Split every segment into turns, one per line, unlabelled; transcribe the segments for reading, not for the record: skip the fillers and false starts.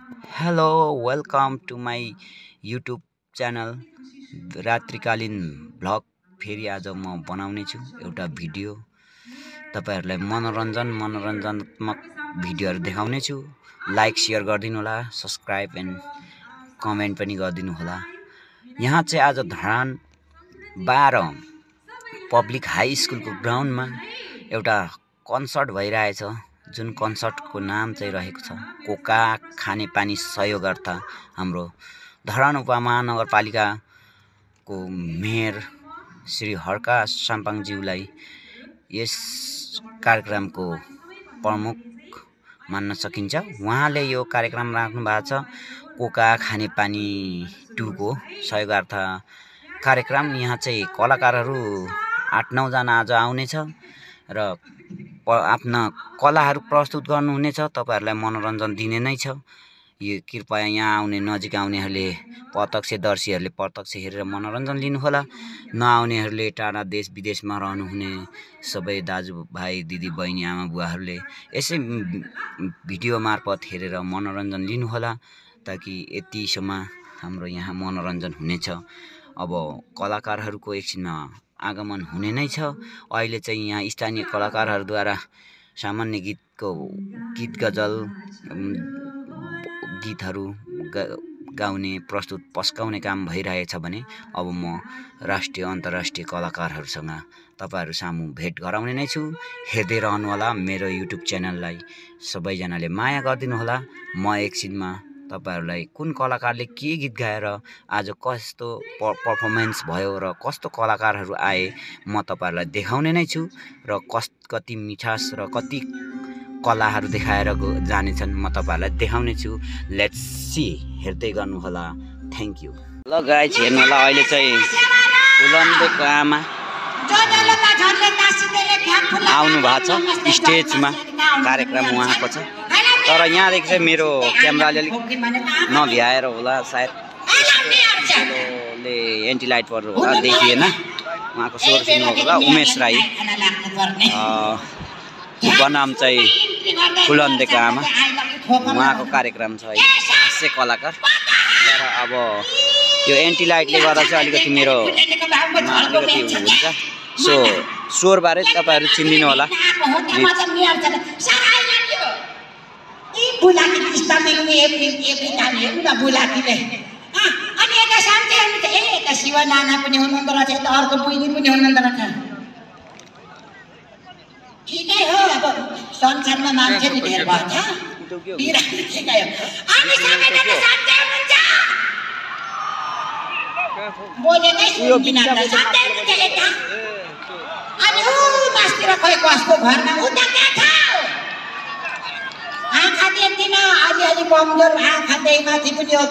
Hello, welcome to my YouTube channel रात्रिकालीन vlog. फेरि आज म बनाउने छु एउटा भिडियो तपाईहरुलाई मनोरञ्जनात्मक भिडियोहरु देखाउने छु। लाइक शेयर गरिदिनु होला, सब्स्क्राइब एन्ड कमेन्ट पनि गरिदिनु होला। यहाँ चाहिँ आज धरान 12 पब्लिक हाई स्कुलको ग्राउन्डमा एउटा कन्सर्ट भइरहेछ, जुन कन्सर्टको नाम चाहिँ रहेको छ कोका खानेपानी सहयोगार्थ। हाम्रो धरान उपमहानगरपालिकाको मेयर श्री हर्का साम्पाङज्यूलाई यस कार्यक्रमको प्रमुख मान्न सकिन्छ। उहाँले यो कार्यक्रम राख्नु भएको छ कोका खानेपानी 2 को सहयोगार्थ कार्यक्रम। यहाँ चाहिँ कलाकारहरू 8-9 जना आज आउनेछ र आफ्ना कलाहरू प्रस्तुत गर्नुहुनेछ। तपाईहरुलाई मनोरञ्जन दिने नै छ। यो कृपया यहाँ आउने नजिक आउनेहरूले प्रत्यक्षदर्शीहरूले प्रत्यक्ष हेरेर मनोरञ्जन लिनुहोला। नआउनेहरूले टाढा देश विदेशमा रहनुहुने सबै दाजुभाइ दिदीबहिनी आमा बुवाहरूले यसै भिडियो मार्फत हेरेर मनोरञ्जन लिनुहोला, ताकि यतिसम्म हाम्रो यहाँ मनोरञ्जन हुनेछ। अब कलाकारहरूको एकछिनमा आगमन हुने नै छ। अहिले चाहिँ यहाँ स्थानीय कलाकारहरूद्वारा सामान्य गीत गजल गीतहरू गाउने प्रस्तुत पस्काउने काम भइरहेछ भने अब म राष्ट्रिय अन्तर्राष्ट्रिय कलाकारहरूसँग तपाईहरु सामु भेट गराउने नै छु। हेर्दै रहनु होला मेरो युट्युब च्यानललाई। सबैजनाले माया गरिदिनु होला। म एकछिनमा तपाईहरुलाई कुन कलाकारले के गीत गाएर आज कस्तो परफर्मेन्स भयो र कस्तो कलाकारहरू आए म तपाईहरुलाई देखाउने नै छु र कति मिठास र कति कलाहरू देखाएर जानेछन् म तपाईहरुलाई देखाउने छु। लेट्स सी, हेर्दै गर्नु होला। Thank you. ल गाइस, हेर्नु होला, अहिले चाहिँ फुलन्दको आमा आउनु भएको छ स्टेजमा। कार्यक्रम उहाँको छ, तर यहाँदेखि चाहिँ मेरो क्यामेराले अलिक नभ्याएर होला सायद, एन्टी लाइट पर्नु होला, देखिएन। उहाँको स्वर सुन्नु होला। उमेश राई बनाम चाहिँ फुलन्देको आमा, उहाँको कार्यक्रम छ है, हास्य कलाकार। तर अब यो एन्टी लाइटले गर्दा चाहिँ अलिकति मेरो अलिकति हुन्छ। सो स्वरबारे तपाईहरु चिन्दिनु होला।
ठिकै हो, अब संसारमा मान्छे नि धेर भन्छ। बोलेकै सुन्दिनँ त, सधैँ हुन्छ यता। अनि ऊ मास्तिर खोइ कसको घरमा उता कहाँ छ? आँखा देख्दिन, अलिअलि कमजोर आँखा देख, माथि पनि यो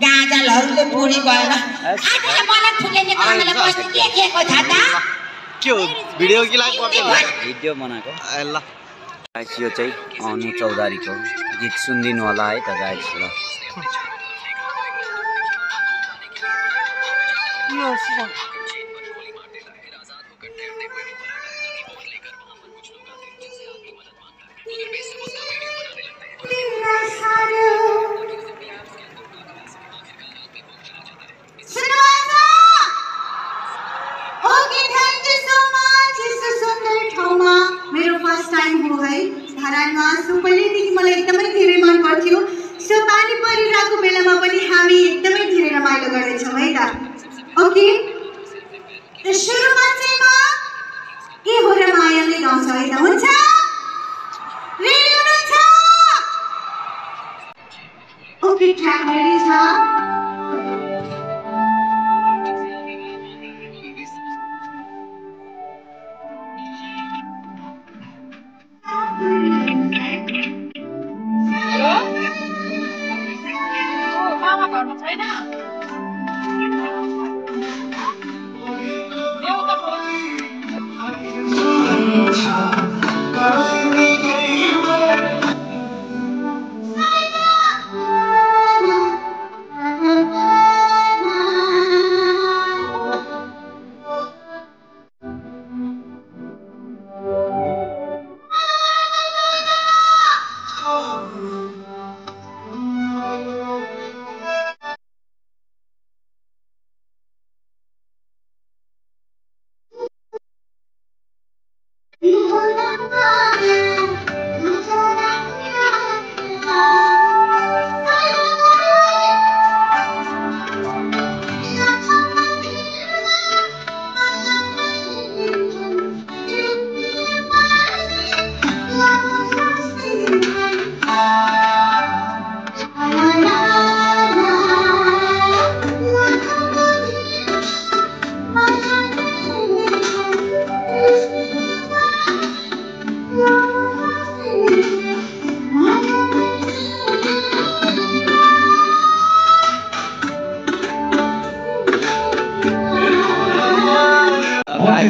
गाजलहरूले बुढी गएर आजलाई मलाई फुलेले कमला कस्तो देखेको छ त?
के हो, भिडियो कि लाइभ गर्दै हो?
भिडियो बनाएको।
ल
गाइस, यो चाहिँ अनु चौधरीको गीत सुनिदिनु होला है त गाइस। ल
पहिलेदेखि मलाई एकदमै धेरै मन पर्थ्यो। सो पानी परिरहेको बेलामा पनि हामी एकदमै धेरै रमाइलो गर्नेछौँ है त। ओके, त सुरुमा चाहिँ म के हो र मायाले गाउँछ है त, हुन्छ? रेडी हुनुहुन्छ? ओके, ट्र्याक रेडी छ।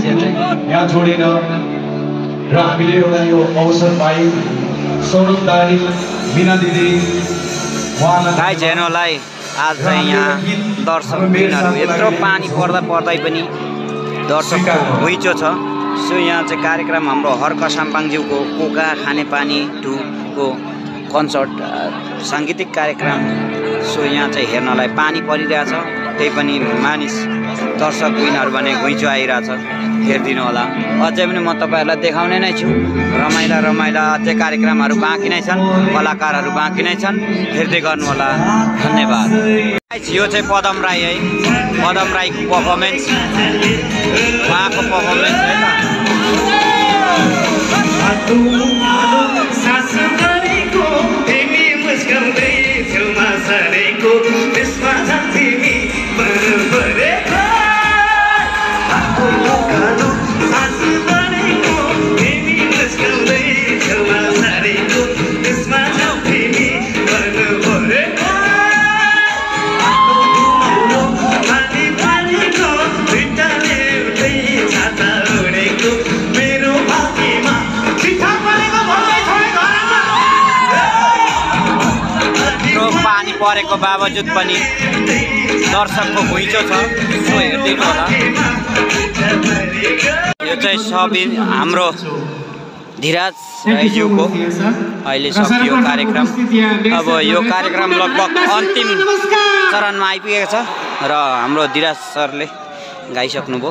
यहाँ छोडेन र हामीले एउटा यो अवसर पायौँ सौरभ दाई मिना दिदी
गाइज हेर्नुलाई आज चाहिँ यहाँ दर्शक भिडहरू यत्रो पानी पर्दै पनि दर्शकको घुइँचो छ। सो यहाँ चाहिँ कार्यक्रम हाम्रो हर्क साम्पाङज्यूको कोका खानेपानी 2 को कन्सर्ट साङ्गीतिक कार्यक्रम। सो यहाँ चाहिँ हेर्नलाई पानी परिरहेछ, त्यही पनि मानिस दर्शक विनहरू भने घुइँचो आइरहेछ, हेरिदिनु होला। अझै पनि म तपाईँहरूलाई देखाउने नै छु, रमाइला अझै कार्यक्रमहरू बाँकी नै छन्, कलाकारहरू बाँकी नै छन्, हेर्दै गर्नु होला। धन्यवाद। यो चाहिँ पदम राई है, पदम राईको पर्फर्मेन्स, उहाँको पर्फर्मेन्स है परेको बावजुद पनि दर्शकको घुइँचो छ। सो हेरिदिनु होला। यो चाहिँ सबिन हाम्रो धीराज राईज्यूको अहिले सकियो कार्यक्रम। अब यो कार्यक्रम लगभग अन्तिम चरणमा आइपुगेको छ र हाम्रो धीराज सरले गाइसक्नुभयो।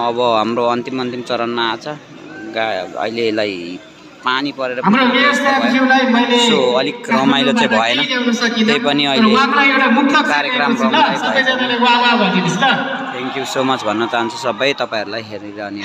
अब हाम्रो अन्तिम चरणमा आछ। अहिले यसलाई पानी परेर सो अलिक रमाइलो चाहिँ भएन, त्यही पनि अहिले कार्यक्रम थ्याङ्क यू सो मच भन्न चाहन्छु सबै तपाईँहरूलाई हेरिरहने।